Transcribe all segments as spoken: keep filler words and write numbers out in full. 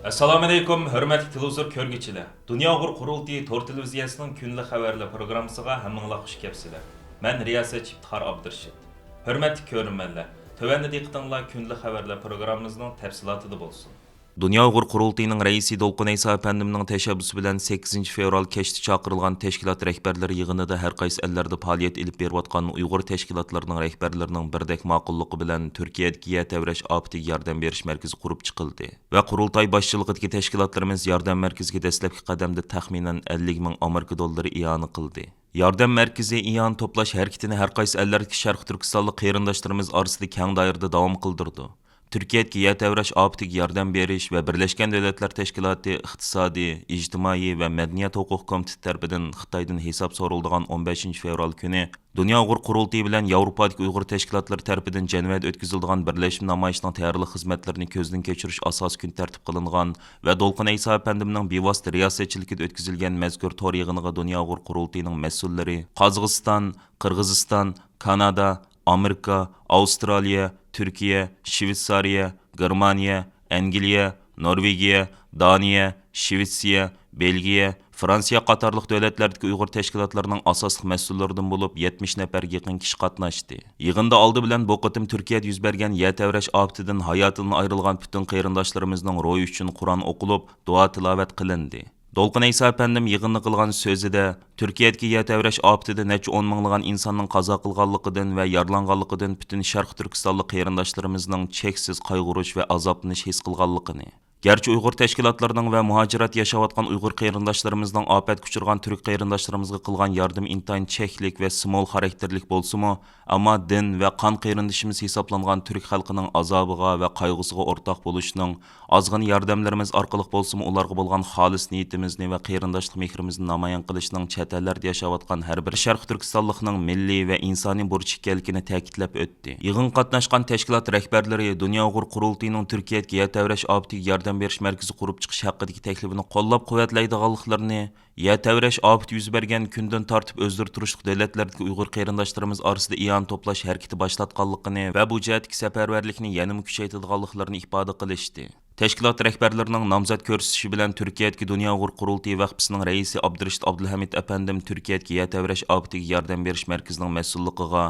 ئەسسالامۇئەلەيكۇم، ھۆرمەتلىك تېلېۋىزور كۆرگۈچىلەر! دۇنيا ئۇيغۇر قۇرۇلتىيى تور تېلېۋىزىيەسىنىڭ كۈندىلىك خەۋەرلەر پروگراممىسىغا ھەممىڭلار خۇش كەپسىلەر. مەن رىياسەتچى ئىپتىخار ئابدۇرېشىت. ھۆرمەتلىك كۆرۈرمەنلەر، تۆۋەندە دىققىتىڭلار كۈندىلىك خەۋەرلەر پروگراممىمىزنىڭ تەپسىلاتىدا بولسۇن. دۇنيا ئۇيغۇر قۇرۇلتىيىنىڭ رەئىسى دولقۇن ئەيسا ئەپەندىمنىڭ تەشەببۇسى بىلەن سەككىزىنچى فېۋرال كەچتە چاقىرىلغان تەشكىلات رەھبەرلىرى يىغىنىدا ھەر قايسى ئەللەردە پائالىيەت ئېلىپ بېرىۋاتقان ئۇيغۇر تەشكىلاتلىرىنىڭ رەھبەرلىرىنىڭ بىردەك ماقۇللۇقى بىلەن تۈركىيەدىكى يەر تەۋرەش ئاپىتىگە ياردەم بېرىش مەركىزى قۇرۇپ چىقىلدى ۋە قۇرۇلتاي باشچىلىقىدىكى تەشكىلاتلىرىمىز ياردەم مەركىزىگە دەسلەپكى قەدەمدە تەخمىنەن ئەللىك مىڭ ئامېرىكا دوللىرى ئىئانە قىلدى. ياردەم مەركىزى ئىئانە توپلاش ھەرىكىتىنى ھەر قايسى ئەللەردىكى شەرقىي تۈركىستانلىق قېرىنداشلىرىمىز ئارىسىدا كەڭ دائىرىدە داۋام قىلدۇرىدۇ. تۈركىيەدىكى يەر تەۋرەش ئاپىتىگە ياردەم بېرىش ۋە بىرلەشكەن دۆلەتلەر تەشكىلاتى ئىقتىسادىي، ئىجتىمائىي ۋە مەدەنىيەت ھوقۇق كومىتېتى تەرىپىدىن خىتايدىن ھېساب سورىلىدىغان ئون بەشىنچى فېۋرال كۈنى دۇنيا ئۇيغۇر قۇرۇلتىيى بىلەن ياۋروپادىكى ئۇيغۇر تەشكىلاتلىرى تەرىپىدىن جەنۋەدە ئۆتكۈزۈلىدىغان بىرلەشمە نامايىشىنىڭ تەييارلىق خىزمەتلىرىنى كۆزدىن كەچۈرۈش ئاساسىي كۈن تەرتىپ قىلىنغان ۋە دولقۇن ئەيسا ئەپەندىمنىڭ بىۋاسىتە رىياسەتچىلىكىدە ئۆتكۈزۈلگەن مەزكۇر تور يىغىنىغا دۇنيا ئۇيغۇر قۇرۇلتىيىنىڭ مەسئۇللىرى، قازاقىستان، قىرغىزىستان، كانادا، ئامېرىكا، ئاۋسترالىيە، تۈركىيە، شۋېتسارىيە، گېرمانىيە، ئەنگلىيە، نورۋېگىيە، دانىيە، شۋېتسىيە، بېلگىيە، فرانسىيە قاتارلىق دۆلەتلەردىكى ئۇيغۇر تەشكىلاتلىرىنىڭ ئاساسلىق مەسئۇللىرىدىن بولۇپ يەتمىش نەپەرگە يېقىن كىشى قاتناشتى. يىغىندا ئالدى بىلەن بۇ قېتىم تۈركىيەدە يۈز بەرگەن يەر تەۋرەش ئاپىتىدىن ھاياتىدىن ئايرىلغان پۈتۈن قېرىنداشلىرىمىزنىڭ روھى ئۈچۈن قۇرئان ئوقۇلۇپ، دۇئا تىلاۋەت قىلىندى. دولقۇن ئەيسا ئەپەندىم يىغىندا قىلغان سۆزىدە، تۈركىيەدىكى يەر تەۋرەش ئاپىتىدە نەچچە ئون مىڭلىغان ئىنساننىڭ قازا قىلغانلىقىدىن ۋە يارىلانغانلىقىدىن پۈتۈن شەرقىي تۈركىستانلىق قېرىنداشلىرىمىزنىڭ چەكسىز قايغۇرۇش ۋە ئازابلىنىش ھېس قىلغانلىقىنى، گەرچە ئۇيغۇر تەشكىلاتلىرىنىڭ ۋە مۇھاجىرەتتە ياشاۋاتقان ئۇيغۇر قېرىنداشلىرىمىزنىڭ ئاپەتكە ئۇچرىغان تۈرك قېرىنداشلىرىمىزغا قىلغان ياردىمى ئىنتايىن چەكلىك ۋە سىمۋول خاراكتېرلىك بولسىمۇ، ئەمما دىن ۋە قان قېرىندىشىمىز ھېسابلانغان تۈرك خەلقىنىڭ ئازابىغا ۋە قايغۇسىغا ئورتاق بولۇشنىڭ، ئازغىنە ياردەملىرىمىز ئارقىلىق بولسىمۇ ئۇلارغا بولغان خالىس نىيىتىمىزنى ۋە قېرىنداشلىق مېھرىمىزنى نامايان قىلىشنىڭ چەت ئەللەردە ياشاۋاتقان ھەر بىر شەرقىي تۈركىستانلىقنىڭ مىللىي ۋە ئىنسانىي بۇرچى ئىكەنلىكىنى تەكىتلەپ ئۆتتى. يىغىنغا قاتناشقان تەشكىلات رەھبەرلىرى دۇنيا ئۇيغۇر قۇرۇلتىيىنىڭ تۈركىيەدىكى يەر تەۋرەش ئاپىتىگە ياردەم بېرىش مەركىزى قۇرۇپ چىقىش ھەققىدىكى تەكلىپىنى قوللاپ-قۇۋۋەتلەيدىغانلىقلىرىنى، يەر تەۋرەش ئاپىتى يۈز بەرگەن كۈندىن تارتىپ ئۆزلىرى تۇرۇشلۇق دۆلەتلەردىكى ئۇيغۇر قېرىنداشلىرىمىز ئارىسىدا ئىئانە توپلاش ھەرىكىتى باشلاتقانلىقىنى ۋە بۇ جەھەتتىكى سەپەرۋەرلىكنى يەنىمۇ كۈچەيتىدىغانلىقلىرىنى ئىپادە قىلىشتى. تەشكىلات رەھبەرلىرىنىڭ نامزات كۆرسىتىشى بىلەن تۈركىيەدىكى دۇنيا ئۇيغۇر قۇرۇلتىيى ۋەقپىسىنىڭ رەئىسى ئابدۇرېشىت ئابدۇلھەمىت ئەپەندىم تۈركىيەدىكى يەر تەۋرەش ئاپىتىگە ياردەم بېرىش مەركىزىنىڭ مەسئۇللۇقىغا،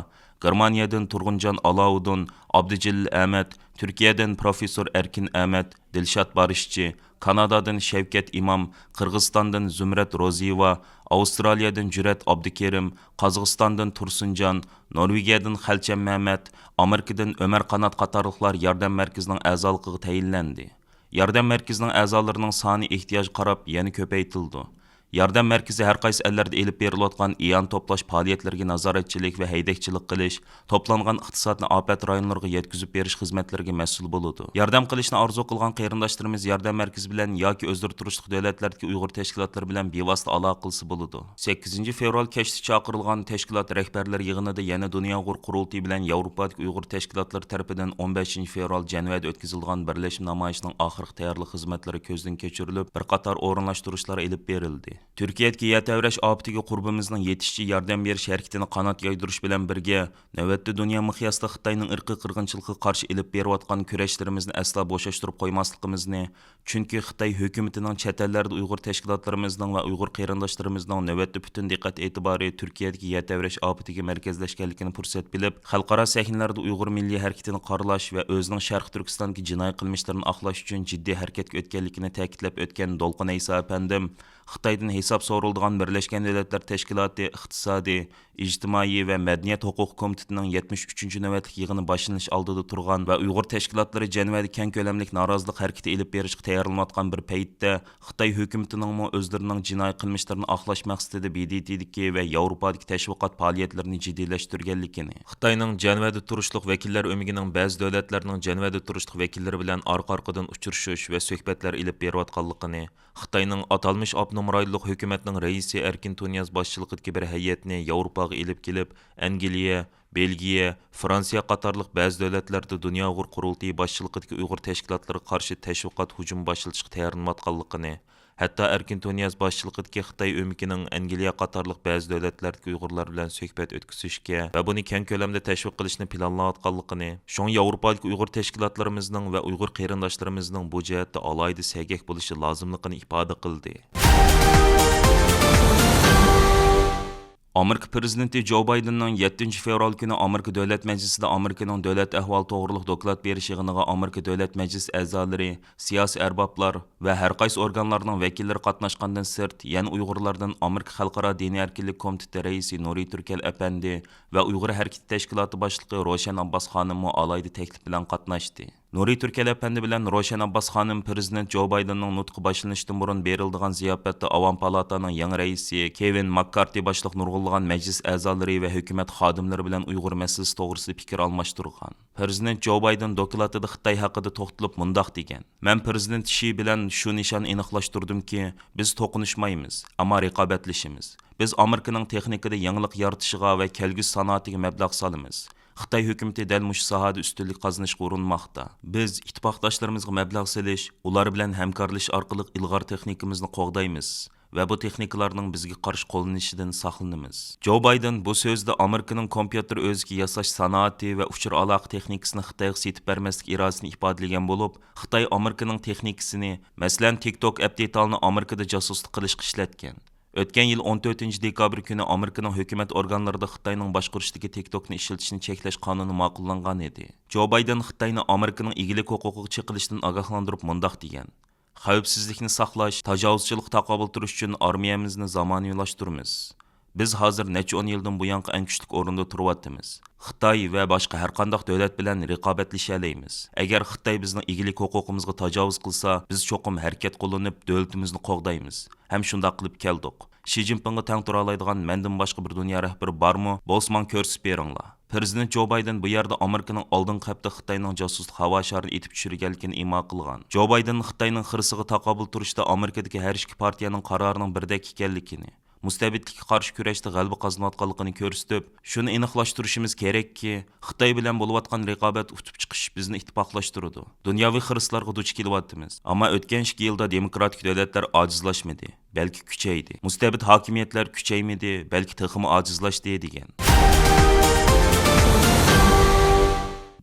گېرمانىيەدىن تۇرغۇنجان ئالاۋۇدۇن، ئابدۇجېلىل ئەمەت، تۈركىيەدىن پروفېسسور ئەركىن ئەمەت، دىلشات بارىشچى، كانادادىن شەۋكەت ئىمام، قىرغىزىستاندىن زۇمرەت روزىيېۋا، ئاۋسترالىيەدىن جۈرئەت ئابدۇكېرىم، قازاقىستاندىن تۇرسۇنجان، نورۋېگىيەدىن خەلچەم مەمەت، ئامېرىكىدىن ئۆمەر قانات قاتارلىقلار ياردەم مەركىزىنىڭ ئەزالىقىغا تەيىنلەندى. ياردەم مەركىزىنىڭ ئەزالىرىنىڭ سانى ئېھتىياجغا قاراپ يەنە كۆپەيتىلىدۇ. ياردەم مەركىزى ھەر قايسى ئەللەردە ئېلىپ بېرىلىۋاتقان ئىئانە توپلاش پائالىيەتلىرىگە نازارەتچىلىك ۋە ھەيدەكچىلىك قىلىش، توپلانغان ئىقتىسادنى ئاپەت رايونلىرىغا يەتكۈزۈپ بېرىش خىزمەتلىرىگە مەسئۇل بولىدۇ. ياردەم قىلىشنى ئارزۇ قىلغان قېرىنداشلىرىمىز ياردەم مەركىزى بىلەن ياكى ئۆزلىرى تۇرۇشلۇق دۆلەتلەردىكى ئۇيغۇر تەشكىلاتلىرى بىلەن بىۋاسىتە ئالاقە قىلسا بولىدۇ. سەككىزىنچى فېۋرال كەچتە چاقىرىلغان تەشكىلات رەھبەرلىرى يىغىنىدا يەنە دۇنيا ئۇيغۇر قۇرۇلتىيى بىلەن ياۋروپادىكى ئۇيغۇر تەشكىلاتلىرى تەرىپىدىن ئون بەشىنچى فېۋرال جەنۋەدە ئۆتكۈزۈلىدىغان بىرلەشمە نامايىشىنىڭ ئاخىرقى تەييارلىق خىزمەتلىرى كۆزدىن كەچۈرۈلۈپ، بىر قاتار ئورۇنلاشتۇرۇشلار ئېلىپ بېرىلدى. تۈركىيەدىكى يەر تەۋرەش ئاپىتىگە قۇربىمىزنىڭ يېتىشىچە ياردەم بېرىش ھەرىكىتىنى قانات يايدۇرۇش بىلەن بىرگە، نۆۋەتتە دۇنيا مىقياسىدا خىتاينىڭ ئىرقىي قىرغىنچىلىقىغا قارشى ئېلىپ بېرىۋاتقان كۈرەشلىرىمىزنى ئەسلا بوشاشتۇرۇپ قويماسلىقىمىزنى، چۈنكى خىتاي ھۆكۈمىتىنىڭ چەت ئەللەردە ئۇيغۇر تەشكىلاتلىرىمىزنىڭ ۋە ئۇيغۇر قېرىنداشلىرىمىزنىڭ نۆۋەتتە پۈتۈن دىققەت ئېتىبارى تۈركىيەدىكى يەر تەۋرەش ئاپىتىگە مەركەزلەشكەنلىكىنى پۇرسەت بىلىپ، خەلقئارا سەھنىلەردە ئۇيغۇر مىللىي ھەرىكىتىنى قارىلاش ۋە ئۆزىنىڭ شەرقىي تۈركىستاندىكى جىنايى قىلمىشلىرىنى ئاقلاش ئۈچۈن جىددىي ھەرىكەتكە ئۆتكەنلىكىنى تەكىتلەپ ئۆتكەن دولقۇن ئەيسا ئەپەندىم، خىتايدىن ھېساب سورىلىدىغان بىرلەشكەن دۆلەتلەر تەشكىلاتى ئىقتىسادىي، ئىجتىمائىي ۋە مەدەنىيەت ھوقۇقى كومىتېتىنىڭ يەتمىش ئۈچىنچى نۆۋەتلىك يىغىنى باشلىنىش ئالدىدا تۇرغان ۋە ئۇيغۇر تەشكىلاتلىرى جەنۋەدە كەڭ كۆلەملىك نارازىلىق ھەرىكىتى ئېلىپ بېرىشقا تەييارلىنىۋاتقان بىر پەيتتە، خىتاي ھۆكۈمىتىنىڭمۇ ئۆزلىرىنىڭ جىنايى قىلمىشلىرىنى ئاقلاش مەقسىتىدە ب د ت دىكى ۋە ياۋروپادىكى تەشۋىقات پائالىيەتلىرىنى جىددىيلەشتۈرگەنلىكىنى، خىتاينىڭ جەنۋەدە تۇرۇشلۇق ۋەكىللەر ئۆمىكىنىڭ بەزى دۆلەتلەرنىڭ جەنۋەدە تۇرۇشلۇق ۋەكىللىرى بىلەن ئارقا-ئارقىدىن ئۇچرىشىش ۋە سۆھبەتلەر ئېلىپ بېرىۋاتقانلىقىنى، خىتاينىڭ ئاتالمىش ئاپتونوم رايونلۇق ھۆكۈمەتنىڭ رەئىسى ئەركىن تۇنىياز باشچىلىقىدىكى بىر ھەيئەتنى ياۋروپاغا ئېلىپ كېلىپ، ئەنگلىيە، بېلگىيە، فرانسىيە قاتارلىق بەزى دۆلەتلەردە دۇنيا ئۇيغۇر قۇرۇلتىيى باشچىلىقىدىكى ئۇيغۇر تەشكىلاتلىرىغا قارشى تەشۋىقات ھۇجۇمى باشلىتىشقا تەييارلىنىۋاتقانلىقىنى، ھەتتا ئەركىن تۇنىياز باشچىلىقىدىكى خىتاي ئۆمىكىنىڭ ئەنگلىيە قاتارلىق بەزى دۆلەتلەردىكى ئۇيغۇرلار بىلەن سۆھبەت ئۆتكۈزۈشكە ۋە بۇنى كەڭ كۆلەمدە تەشۋىق قىلىشنى پىلانلاۋاتقانلىقىنى، شۇڭا ياۋروپادىكى ئۇيغۇر تەشكىلاتلىرىمىزنىڭ ۋە ئۇيغۇر قېرىنداشلىرىمىزنىڭ بۇ جەھەتتە ئالاھىدە سەگەك بولۇشى لازىملىقىنى ئىپادە قىلدى. ئامېرىكا پىرېزىدېنتى جو بايدېننىڭ يەتتىنچى فېۋرال كۈنى ئامېرىكا دۆلەت مەجلىسىدە ئامېرىكىنىڭ دۆلەت ئەھۋالى توغرۇلۇق دوكلات بېرىش يىغىنىغا ئامېرىكا دۆلەت مەجلىس ئەزالىرى، سىياسىي ئەربابلار ۋە ھەر قايسى ئورگانلارنىڭ ۋەكىللىرى قاتناشقاندىن سىرت، يەنە ئۇيغۇرلاردىن ئامېرىكا خەلقئارا دىنىي ئەركىنلىك كومىتېتى رەئىسى نۇرى تۈركەل ئەپەندى ۋە ئۇيغۇر ھەرىكىتى تەشكىلاتى باشلىقى روشەن ئابباس خانىممۇ ئالاھىدە تەكلىپ بىلەن قاتناشتى. نۇرى تۈركەل ئەپەندى بىلەن روشەن ئابباس خانىم پىرېزىدېنت جو بايدېننىڭ نۇتقى باشلىنىشتىن بۇرۇن بېرىلىدىغان زىياپەتتە ئاۋام پالاتانىڭ يېڭى رەئىسى كېۋىن ماككارتى باشلىق نۇرغۇنلىغان مەجلىس ئەزالىرى ۋە ھۆكۈمەت خادىملىرى بىلەن ئۇيغۇر مەسىلىسى توغرىسىدا پىكىر ئالماشتۇرغان. پىرېزىدېنت جو بايدېن دوكلاتىدا خىتاي ھەققىدە توختىلىپ مۇنداق دېگەن: مەن پىرېزىدېنت شى بىلەن شۇ نىشاننى ئېنىقلاشتۇردۇمكى، بىز توقۇنۇشمايمىز، ئەمما رىقابەتلىشىمىز. بىز ئامېرىكىنىڭ تېخنىكىدا يېڭىلىق يارىتىشىغا ۋە كەلگۈسى سانائىتىگە مەبلەغ سالىمىز. خىتاي ھۆكۈمىتى دەل مۇشۇ ساھەدە ئۈستۈنلۈك قازىنىشقا ئۇرۇنماقتا. بىز ئىتتىپاقداشلىرىمىزغا مەبلەغ سېلىش، ئۇلار بىلەن ھەمكارلىشىش ئارقىلىق ئىلغار تېخنىكىمىزنى قوغدايمىز ۋە بۇ تېخنىكىلارنىڭ بىزگە قارشى قوللىنىشىدىن ساقلىنىمىز. جو بايدېن بۇ سۆزىدە ئامېرىكىنىڭ كومپيۇتېر ئۆزىكى ياساش سانائىتى ۋە ئۇچۇر ئالاقە تېخنىكىسىنى خىتايغا سېتىپ بەرمەسلىك ئىرادىسىنى ئىپادىلىگەن بولۇپ، خىتاي ئامېرىكىنىڭ تېخنىكىسىنى، مەسىلەن، تىك توك ئەپ دېتالىنى ئامېرىكىدا جاسۇسلۇق قىلىشقا ئىشلەتكەن. ئۆتكەن يىل ئون تۆتىنچى دېكابىر كۈنى ئامېرىكىنىڭ ھۆكۈمەت ئورگانلىرىدا خىتاينىڭ باشقۇرۇشىدىكى تىك توكنى ئىشلىتىشنى چەكلەش قانۇنى ماقۇللانغان ئىدى. جو بايدېن خىتاينى ئامېرىكىنىڭ ئىگىلىك ھوقۇقىغا چېقىلىشتىن ئاگاھلاندۇرۇپ مۇنداق دېگەن: خەۋپسىزلىكنى ساقلاش، تاجاۋۇزچىلىققا تاقابىل تۇرۇش ئۈچۈن ئارمىيەمىزنى زامانىۋىلاشتۇرىمىز. بىز ھازىر نەچچە ئون يىلدىن بۇيانقى ئەڭ كۈچلۈك ئورۇندا تۇرۇۋاتىمىز. خىتاي ۋە باشقا ھەرقانداق دۆلەت بىلەن رىقابەتلىشەلەيمىز. ئەگەر خىتاي بىزنىڭ ئىگىلىك ھوقۇقىمىزغا تاجاۋۇز قىلسا، بىز چوقۇم ھەرىكەت قوللىنىپ، دۆلىتىمىزنى قوغدايمىز. ھەم شۇنداق قىلىپ كەلدۇق. شى جىنپىڭغا تەڭ تۇرالايدىغان مەندىن باشقا بىر دۇنيا رەھبىرى بارمۇ؟ بولسا ماڭا كۆرسىتىپ بېرىڭلار. پىرېزىدېنت جو بايدېن بۇ يەردە ئامېرىكىنىڭ ئالدىنقى خەتتە خىتاينىڭ جاسۇسلۇق ھاۋا شارىنى ئېتىپ چۈشۈرگەنلىكىنى ئىما قىلغان. جو بايدېن خىتاينىڭ خىرىسىغا تاقابىل تۇرۇشتا ئامېرىكىدىكى ھەر ئىككى پارتىيەنىڭ قارارىنىڭ بىردەك ئىكەنلىكىنى، مۇستەبىتلىككە قارشى كۈرەشتە غەلىبە قازىنىۋاتقانلىقىنى كۆرسىتىپ، شۇنى ئېنىقلاشتۇرۇشىمىز كېرەككى، خىتاي بىلەن بولۇۋاتقان رىقابەت ئۇتۇپ چىقىش بىزنى ئىتتىپاقلاشتۇرىدۇ. دۇنياۋى خىرىسلارغا دۇچ كېلىۋاتىمىز. ئەمما ئۆتكەن ئىككى يىلدا دېموكراتىك دۆلەتلەر ئاجىزلاشمىدى، بەلكى كۈچەيدى. مۇستەبىت ھاكىمىيەتلەر كۈچەيمىدى، بەلكى تېخىمۇ ئاجىزلاشتى، دېگەن.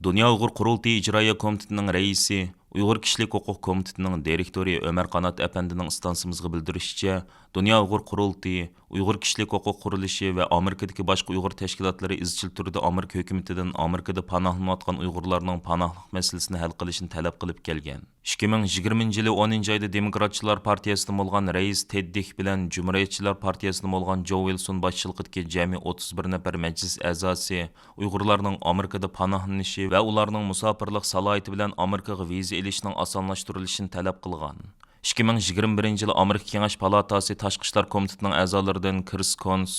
دۇنيا ئۇيغۇر قۇرۇلتىيى ئىجرائىيە كومىتېتىنىڭ رەئىسى، ئۇيغۇر كىشىلىك ھوقۇق كومىتېتىنىڭ دىرېكتورى ئۆمەر قانات ئەپەندىنىڭ ئىستانسىمىزغا بىلدۈرۈشىچە، دۇنيا ئۇيغۇر قۇرۇلتىيى، ئۇيغۇر كىشىلىك ھوقۇق قۇرۇلۇشى ۋە ئامېرىكىدىكى باشقا ئۇيغۇر تەشكىلاتلىرى ئىزچىل تۈردە ئامېرىكا ھۆكۈمىتىدىن ئامېرىكىدا پاناھلىنىۋاتقان ئۇيغۇرلارنىڭ پاناھلىق مەسىلىسىنى ھەل قىلىشىنى تەلەپ قىلىپ كەلگەن. ئىككى مىڭ يىگىرمىنچى يىلى ئونىنچى ئايدا دېموكراتچىلار پارتىيەسىدىن بولغان رەئىس تېد دىك بىلەن جۇمھۇرىيەتچىلەر پارتىيەسىدىن بولغان جو ۋىلسون باشچىلىقىدىكى جەمئىي ئوتتۇز بىر نەپەر مەجلىس ئەزاسى ئۇيغۇرلارنىڭ ئامېرىكىدا پاناھلىنىشى ۋە ئۇلارنىڭ مۇساپىرلىق سالاھىيىتى بىلەن ئامېرىكىغا ۋىزا ئېلىشنىڭ ئاسانلاشتۇرۇلۇشىنى تەلەپ قىلغان. ئىككى مىڭ يىگىرمە بىرىنچى يىلى ئامېرىكا كېڭەش پالاتاسى تاشقى ئىشلار كومىتېتىنىڭ ئەزالىرىدىن كرىس كونس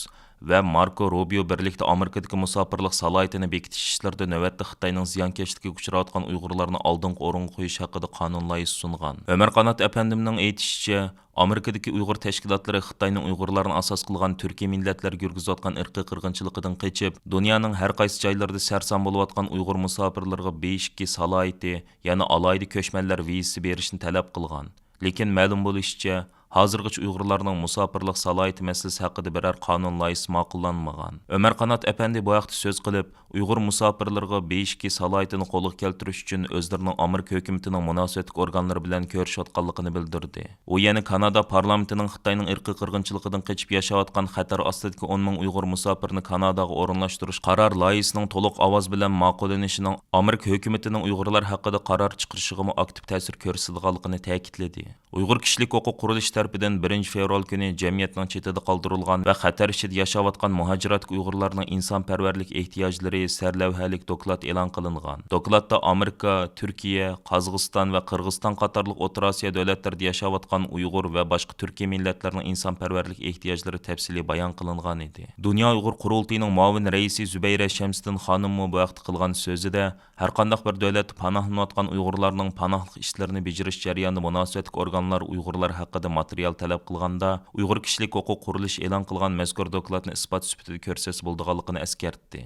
ۋە ماركو روبىيو بىرلىكتە ئامېرىكىدىكى مۇساپىرلىق سالاھىيىتىنى بېكىتىش ئىشلىرىدا نۆۋەتتە خىتاينىڭ زىيانكەشلىكىگە ئۇچراۋاتقان ئۇيغۇرلارنى ئالدىنقى ئورۇنغا قويۇش ھەققىدە قانۇن لايىھىسى سۇنغان. ئۆمەر قانات ئەپەندىمنىڭ ئېيتىشىچە، ئامېرىكىدىكى ئۇيغۇر تەشكىلاتلىرى خىتاينىڭ ئۇيغۇرلارنى ئاساس قىلغان تۈركىي مىللەتلەرگە يۈرگۈزۈۋاتقان ئىرقىي قىرغىنچىلىقىدىن قېچىپ، دۇنيانىڭ ھەر قايسى جايلىرىدا سەرسان بولۇۋاتقان ئۇيغۇر مۇساپىرلىرىغا بې ئىككى سالاھىيىتى، يەنى ئالاھىدە كۆچمەنلەر ۋىزىسى بېرىشنى تەلەپ قىلغان. لېكىن مەلۇم بولۇشىچە، ھازىرغىچە ئۇيغۇرلارنىڭ مۇساپىرلىق سالاھىيىتى مەسىلىسى ھەققىدە بىرەر قانۇن لايىھىسى ماقۇللانمىغان. ئۆمەر قانات ئەپەندى بۇ ھەقتە سۆز قىلىپ، ئۇيغۇر مۇساپىرلىرىغا بې ئىككى سالاھىيىتىنى قولغا كەلتۈرۈش ئۈچۈن ئۆزلىرىنىڭ ئامېرىكا ھۆكۈمىتىنىڭ مۇناسىۋەتلىك ئورگانلىرى بىلەن كۆرۈشۈۋاتقانلىقىنى بىلدۈردى. ئۇ يەنە كانادا پارلامېنتىنىڭ خىتاينىڭ ئىرقىي قىرغىنچىلىقىدىن قېچىپ ياشاۋاتقان خەتەر ئاستىدىكى ئون مىڭ ئۇيغۇر مۇساپىرنى كاناداغا ئورۇنلاشتۇرۇش قارار لايىھىسىنىڭ تولۇق ئاۋاز بىلەن ماقۇللىنىشىنىڭ ئامېرىكا ھۆكۈمىتىنىڭ ئۇيغۇرلار ھەققىدە قارار چىقىرىشىغىمۇ ئاكتىپ تەسىر كۆرسىتىدىغانلىقىنى تەكىتلىدى. ئۇيغۇر كىشىلىك ھوقۇق قۇرۇلۇشى تەرىپىدىن بىرىنچى فېۋرال كۈنى جەمئىيەتنىڭ چېتىدە قالدۇرۇلغان ۋە خەتەر ئىچىدە ياشاۋاتقان مۇھاجىراتتىكى ئۇيغۇرلارنىڭ ئىنسانپەرۋەرلىك ئېھتىياجلىرى سەرلەۋھەلىك دوكلات ئېلان قىلىنغان. دوكلاتتا ئامېرىكا، تۈركىيە، قازاقىستان ۋە قىرغىزىستان قاتارلىق ئوتتۇرا ئاسىيا دۆلەتلىرىدە ياشاۋاتقان ئۇيغۇر ۋە باشقا تۈركىي مىللەتلەرنىڭ ئىنسانپەرۋەرلىك ئېھتىياجلىرى تەپسىلىي بايان قىلىنغانىدى. دۇنيا ئۇيغۇر قۇرۇلتىيىنىڭ مۇئاۋىن رەئىسى زۇبەيرە شەمسىدىن خانىممۇ بۇ ھەقتە قىلغان سۆزىدە، ھەرقانداق بىر دۆلەتتە پاناھلىنىۋاتقان ئۇيغۇرلارنىڭ پاناھلىق ئىشلىرىنى بېجىرىش جەريانىدا مۇناسىۋەتلىك ئورگانلار ئۇيغۇرلار ھەققىدە ماتېرىيال تەلەپ قىلغاندا، ئۇيغۇر كىشىلىك ھوقۇق قۇرۇلۇشى ئېلان قىلغان مەزكۇر دوكلاتنى ئىسپات سۈپىتىدە كۆرسەتسە بولىدىغانلىقىنى ئەسكەرتتى.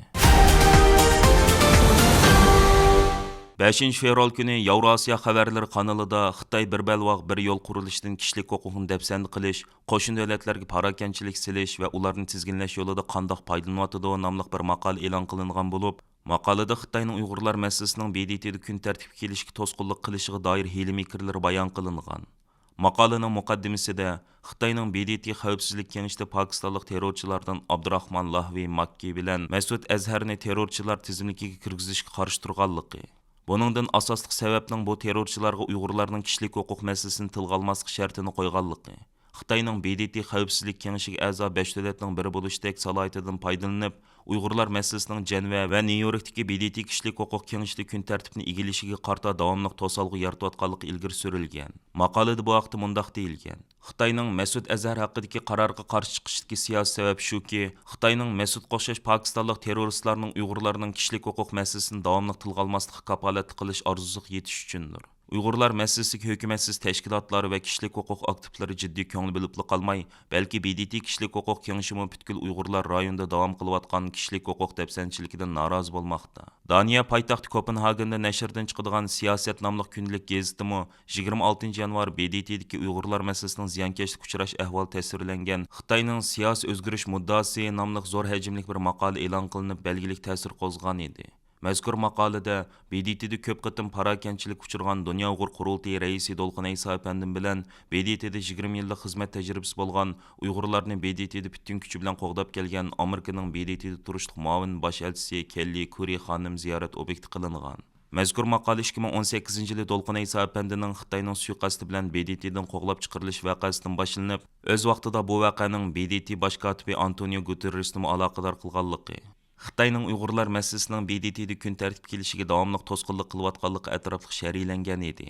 بەشىنچى فېۋرال كۈنى ياۋراسىيا خەۋەرلىرى قانىلىدا خىتاي بىر بەلباغ، بىر يول قۇرۇلۇشىدىن كىشىلىك ھوقۇقنى دەپسەندە قىلىش، قوشنا دۆلەتلەرگە پاراكەندىچىلىك سېلىش ۋە ئۇلارنى تىزگىنلەش يولىدا قانداق پايدىلىنىۋاتىدۇ ناملىق بىر ماقالە ئېلان قىلىنغان بولۇپ، ماقالىدە خىتاينىڭ ئۇيغۇرلار مەسىلىسىنىڭ ب د ت دا كۈن تەرتىپكە كېلىشىگە توسقۇنلۇق قىلىشىغا دائىر ھىيلە-مىكىرلىرى بايان قىلىنغان. ماقالىنىڭ مۇقەددىمىسىدە خىتاينىڭ ب د ت خەۋپسىزلىك كېڭىشىدە پاكىستانلىق تېررورچىلاردىن ئابدۇراخمان لاھۋى ماككى بىلەن مەسۇد ئەزھەرنى تېررورچىلار تىزىملىكىگە كىرگۈزۈشكە قارشى تۇرغانلىقى، بۇنىڭدىن ئاساسلىق سەۋەبنىڭ بۇ تېررورچىلارغا ئۇيغۇرلارنىڭ كىشىلىك ھوقۇق مەسىلىسىنى تىلغا ئالماسلىق شەرتىنى قويغانلىقى، خىتاينىڭ ب د ت خەۋپسىزلىك كېڭىشىگە ئەزا بەش دۆلەتنىڭ بىرى بولۇشتەك سالاھىيىتىدىن پايدىلىنىپ، ئۇيغۇرلار مەسىلىسىنىڭ جەنۋە ۋە نيۇ يوركتىكى ب د ت كىشىلىك ھوقۇق كېڭىشىدە كۈن تەرتىپىنى ئىگىلىشىگە قارىتا داۋاملىق توسالغۇ يارىتىۋاتقانلىقى ئىلگىرى سۈرۈلگەن. ماقالىدە بۇ ھەقتە مۇنداق دېيىلگەن: خىتاينىڭ مەسۇد ئەزھەر ھەققىدىكى قارارغا قارشى چىقىشىدىكى سىياسىي سەۋەب شۇكى، خىتاينىڭ مەسۇدقا ئوخشاش پاكىستانلىق تېررورىستلارنىڭ ئۇيغۇرلارنىڭ كىشىلىك ھوقۇق مەسىلىسىنى داۋاملىق تىلغا ئالماسلىققا كاپالەتلىك قىلىش ئارزۇسىغا يېتىش ئۈچۈندۇر. ئۇيغۇرلار مەسىلىسىگە ھۆكۈمەتسىز تەشكىلاتلار ۋە كىشىلىك ھوقۇق ئاكتىپلىرى جىددىي كۆڭۈل بۆلۈپلا قالماي، بەلكى ب د ت كىشىلىك ھوقۇق كېڭىشىمۇ پۈتكۈل ئۇيغۇرلار رايونىدا داۋام قىلىۋاتقان كىشىلىك ھوقۇق دەپسەندىچىلىكىدىن نارازى بولماقتا. دانىيە پايتەختى كوپېنھاگېندا نەشردىن چىقىدىغان سىياسەت ناملىق كۈندىلىك گېزىتىمۇ يىگىرمە ئالتىنچى يانۋار ب د ت دىكى ئۇيغۇرلار مەسىلىسىنىڭ زىيانكەشلىككە ئۇچراش ئەھۋالى تەسۋىرلەنگەن خىتاينىڭ سىياسىي ئۆزگىرىش مۇددىئاسى ناملىق زور ھەجىملىك بىر ماقالە ئېلان قىلىنىپ، بەلگىلىك تەسىر قوزغىغان ئىدى. مەزكۇر ماقالىدە ب د ت دا كۆپ قېتىم پاراكەندىچىلىككە ئۇچرىغان دۇنيا ئۇيغۇر قۇرۇلتىيى رەئىسى دولقۇن ئەيسا ئەپەندىم بىلەن ب د ت دا يىگىرمە يىللىق خىزمەت تەجرىبىسى بولغان، ئۇيغۇرلارنى ب د ت دا پۈتۈن كۈچى بىلەن قوغداپ كەلگەن ئامېرىكىنىڭ ب د ت دا تۇرۇشلۇق مۇئاۋىن باش ئەلچىسى كېللى كۇرى خانىم زىيارەت ئوبيېكتى قىلىنغان. مەزكۇر ماقالە ئىككى مىڭ ئون سەككىزىنچى يىلى دولقۇن ئەيسا ئەپەندىنىڭ خىتاينىڭ سۇيىقەستى بىلەن ب د ت دىن قوغلاپ چىقىرىلىش ۋەقەسىدىن باشلىنىپ، ئۆز ۋاقتىدا بۇ ۋەقەنىڭ ب د ت باش كاتىپى ئانتونىيو گۇتېررېسنىمۇ ئالاقىدار قىلغانلىقى، خىتاينىڭ ئۇيغۇرلار مەسىلىسىنىڭ ب د ت دا كۈن تەرتىپكە كېلىشىگە داۋاملىق توسقۇنلۇق قىلىۋاتقانلىقى ئەتراپلىق شەرھلەنگەن ئىدى.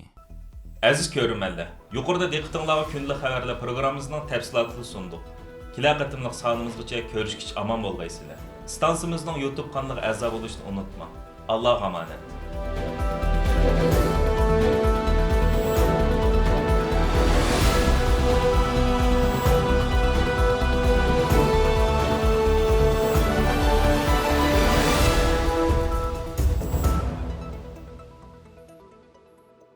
ئەزىز كۆرۈرمەنلەر، يۇقىرىدا دىققىتىڭلارغا كۈندىلىك خەۋەرلەر پروگراممىمىزنىڭ تەپسىلاتىنى سۇندۇق. كېلەر قېتىملىق سانىمىزغىچە كۆرۈشكىچە ئامان بولغايسىلەر. ئىستانسىمىزنىڭ يۇتۇب قانىلىغا ئەزا بولۇشنى ئۇنتۇماڭ. ئاللاغا ئامانەت.